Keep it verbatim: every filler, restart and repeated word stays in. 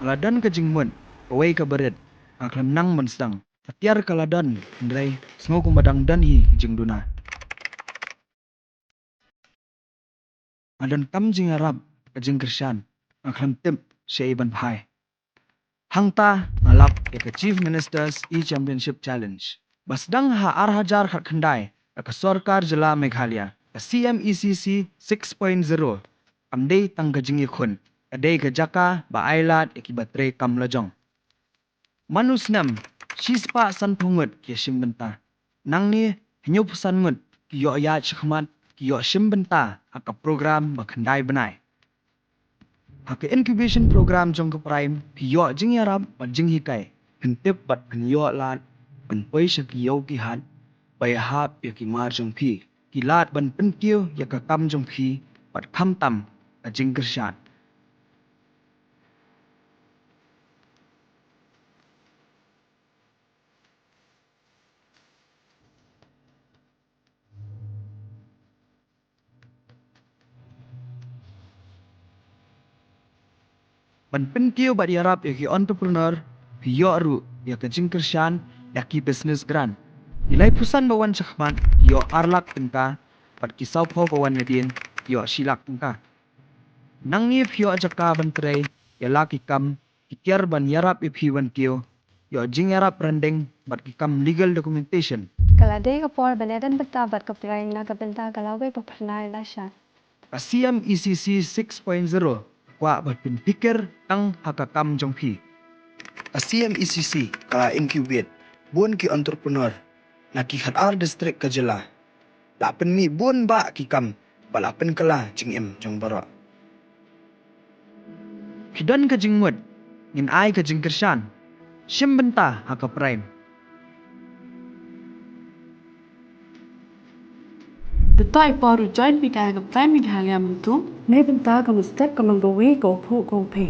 Ka la don ka jingmut, kawei ka barit, nga khlem nang ban sdang. Ka tiar ka la don, hynrei sngew kumba dang don hi jingduna. Nga don kam jingïarap, ka jingkyrshan, nga khlem tip shaei ban phai. Hangta nga lap ïa ka Chief Minister's E-Championship Challenge. Ba sdang ha ar hajar khatkhyndai da ka sorkar jylla Meghalaya, ka C M E C C six point zero. Kam dei tang ka jingïakhun, ka dei ka jaka ba ai lad ïa kiba trei kam lajong. Man u snem, shispah sanphew ngut ki ïashim bynta. Nangne, hynñiewphew san ngut ki ïoh ïaid shakhmat, ki ïoh shim bynta ha ka program ba khyndai bnai. Ha ka incubation program jong ka PRIME, phi ïoh jingïarap bad jinghikai, pyntip bad pynïoh lad, pynpoi sha ki ïew ki hat, ba ïahap ïa ki mar jong phi, ki lad ban pynkiew ïa ka kam jong phi, bad khamtam ka jingkyrshan. Ban pynkiew bad ïarap ïa ki entrepreneur, phi ïoh ruh ïa ka jingkyrshan ïa ki business grant. Ki laiphew san ba wan shakhmat, phi ïoh ar lak tyngka, bad ki sawphew ba wan nadien, phi ïoh shi lak tyngka. Nangne phi ïoh jaka ban trei ïa la ki kam, ki tiar ban ïarap ïa phi ban kiew, ïoh jingïarap ryndeng bad ki kam legal documentation. Ka la dei ka por ban ïadon bynta bad ka PRIME na ka bynta ka lawei ba phyrnai lashai. Ka C M E C C six point zero ka kwah ba phin phikir tang ha ka kam jong phi. Ka C M E C C ka la incubate bun ki entrepreneur na ki khatar district ka jylla. La pynmih bun bah ki kam bad la pynkylla jingim jong baroh. Phi don ka jingmut, ngin ai ka jingkyrshan. Shim bynta ha ka PRIME. To ïa por u join bynta ha ka PRIME Meghalaya mynta. Nai bynta ka mynstep ka man kawei ka u phuh ka u phi.